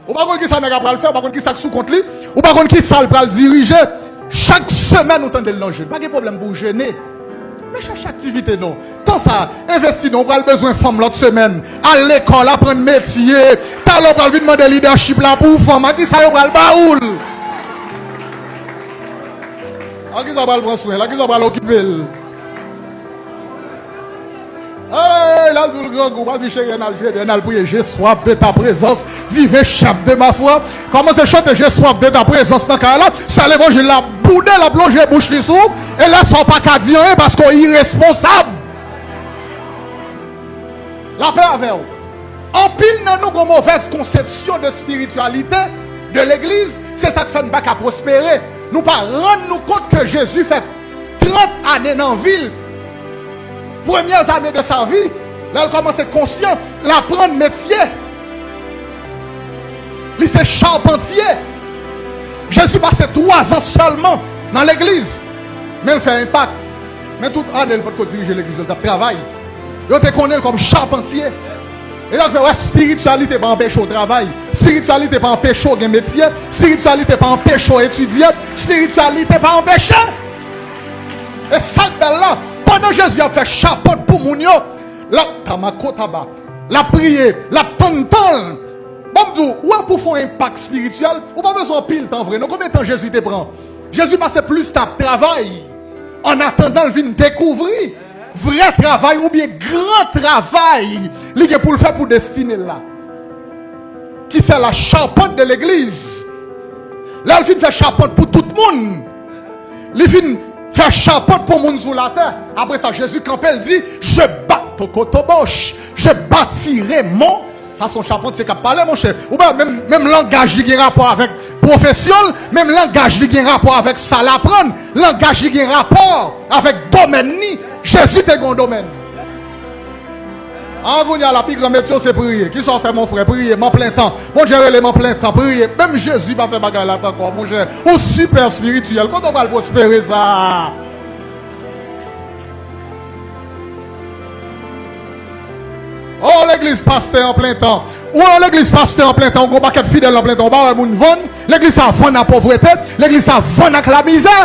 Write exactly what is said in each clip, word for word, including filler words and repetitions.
Ou pa konn ki sa nèg la pral fè, ou pa konn ki sa k sou kont li, ou pa konn ki sa l pral dirije. Chak semèn ou tande l nan jèn. Pa gen pwoblèm pou w jene. Men chèche aktivite non. Tan sa, envesti non, ou pral bezwen fanm lòt semèn. Al lekòl, aprann metye. Talè ou pral vin mande lidèchip la pou fanm. A ki sa yo pral ba ou l? A ki sa pral pran swen l? A ki sa pral okipe l? Hey, l al di l grangou, pral di cheri, ann al jene, ann al priye. J'ai soif de ta présence, divin chef de ma foi. Kòmanse chante J'ai soif de ta présence nan kay la. Sè levanjil la boude, l ap lonje bouch li sou ou. E lè sa w pa ka di anyen paske w iresponsab. Lapè avè w. Anpil nan nou gon movèz konsepsyon de espirityalite, de legliz, se sa k fè n pa ka pwospere. Nou pa rann nou kont ke Jezi fè trant ane nan vi l. Premyè ane de sa vi, lè l kòmanse konsyan, l aprann metye. Li se chapantye. Jezi pase twazan sèlman nan legliz, men l fè enpak. Men tout ane, l potko dirije legliz, l t ap travay. Yo te konnen l kòm chapantye. E sa k fè, wè, espirityalite pa anpeche w travay. Espirityalite pa anpeche w gen metye. Espirityalite pa anpeche w etidye. Espirityalite pa anpeche. E sa k bèl la, pandan Jezi ap fè chapant pou moun yo, l ap tamakotaba, l ap priye, l ap tann tan l. Ban m di w, ou wè, pou fè yon enpak espirityèl, ou pa bezwen anpil tan vre non. Konbyen tan Jezi te pran? Jezi pase plis tan ap travay, annatandan l vin dekouvri vrè travay oubyen gran travay li gen pou l fè pou destine l la, ki se la charpente de legliz. Lè l fin fè chapant pou tout moun, li fin fè chapant pou moun sou latè. Apre sa, Jezi kanpe, l di, Je bâ, tokotoboch, je bâtirai mon. Sa se yon chapantye k ap pale, monchè. Ou wè, menm, menm langaj li gen rapò avèk pwofesyon l, menm langaj li gen rapò avèk sa l aprann, langaj li gen rapò avèk domèn li. Jezi te gen yon domèn. An, kounye a la, pi gran metye w se priye. Kisa w fè, mon frè? Priye, m an plen tan. Bondye rele m an plen tan, priye. Menm Jezi pa fè bagay la ankò, monchè. Ou sipè espirityèl. Kote w pral pwospere sa? Oh, legliz pastè an plen tan. Ou nan legliz pastè an plen tan, ou gon pakèt fidèl an plen tan, ou pa wè moun vann. Legliz sa vann ak povrete. Legliz sa vann ak lamizè.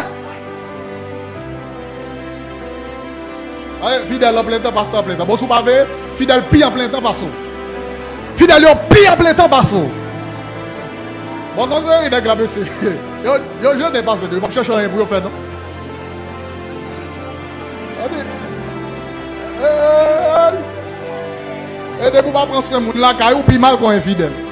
Ay, fidèl an plen tan, pastè an plen tan. Bon, si w pa veye, fidèl pi an plen tan pase w. Fidèl yo pi an plen tan pase w. Bon, konsa, wi, nèg la, mesye. Yo, yo jete pase nou, yo p ap chèche anyen pou yo fè, non. Gade. Ey! E depi w pa pran swen moun lakay ou, pi mal ke yon enfidèl.